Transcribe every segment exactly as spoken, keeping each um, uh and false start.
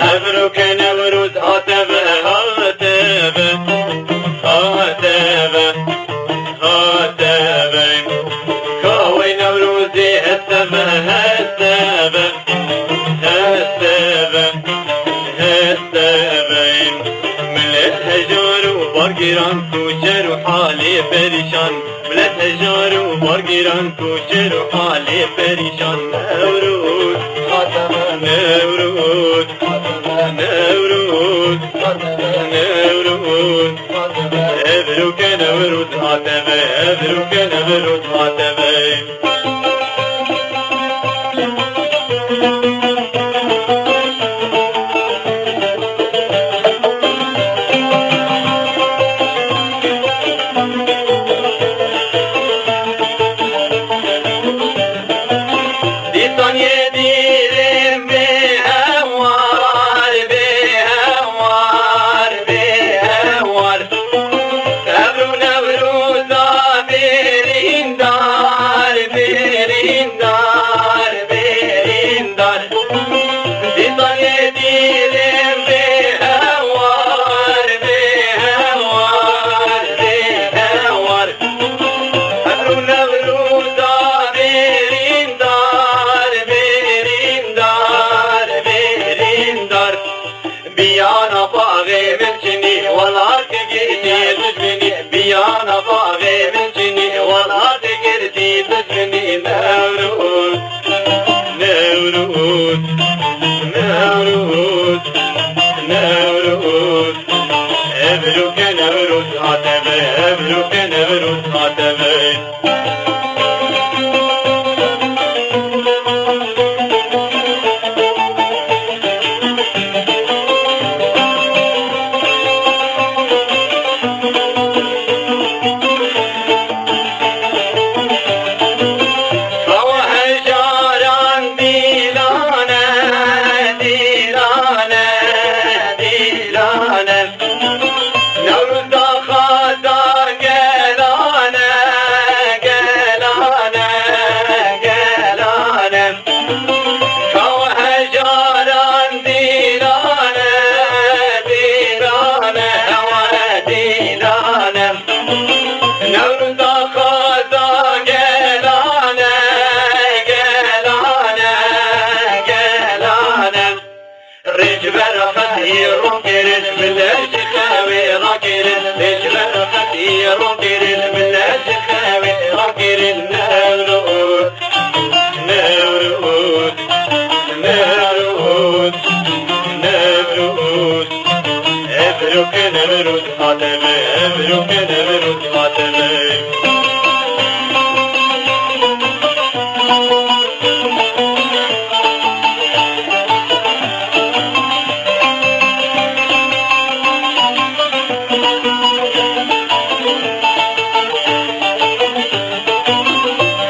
Evroke Newroz hateve, hateve, hateve, hateve. Kawey Newrozê hesteve, hesteve, hesteve, hesteve. Millet hejar û bargiran tu şer û halê perîşan. Millet hejar û bargiran tu şer û halê perîşan. Newroz, Newroz, Newroz, Newroz. Evroke Newroz hateve, evroke Newroz hateve. Dîsan yê dîrên bê hewar, bê hewar, bê hewar. Evro Newroza birîndar, birîndar, birîndar. Dîsan yê dîrên bê hewar, bê hewar, bê hewar. Evro Newroza birîndar, birîndar, birîndar. Biyana baxê min çinî, welatê girtî dijminî. Biyana baxê min çinî, welatê girtî dijminî. Newroz, Newroz, Newroz, Newroz. Evroke Newroz hateve, evroke Newroz hateve. Kawa hejaran dîlane, dîlane, dîlane. Newroz daxwaza gelane, gelane, gelane. Kawa hejaran dîlane, dîlane, hewa dîlane. Newroz daxwaza gelane, gelane, gelane. Rêç vera xetî ron kirin, millet ji xewê rakirin. Rêç vera xetî ron kirin, millet ji xewê rakirin. Newroz, Newroz, Newroz, Newroz. Evroke Newroz hateve, evroke Newroz hateve.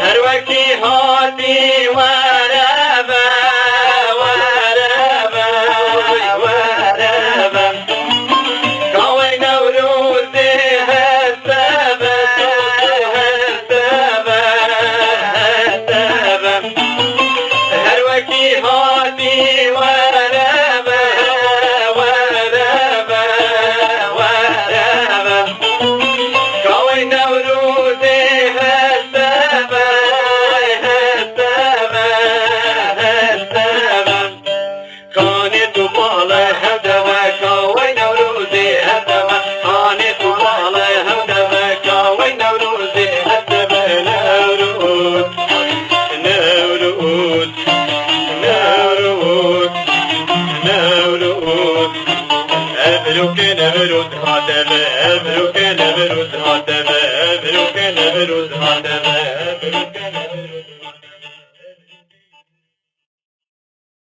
Her wekî hatî were be, were be, were be. Kawey Newrozê heste be, heste be, heste be. Her wekî hatî were be, were be, were be. Kawey Newrozê heste be, heste be, heste be. Kanê tu bala hevdeve, kawey Newrozê hevdeve. Kanê tu bala hevdeve, kawey Newrozê hevdeve. Newroz, Newroz, Newroz, Newroz. Evroke Newroz hateve, evroke Newroz hateve, evroke Newroz hateve.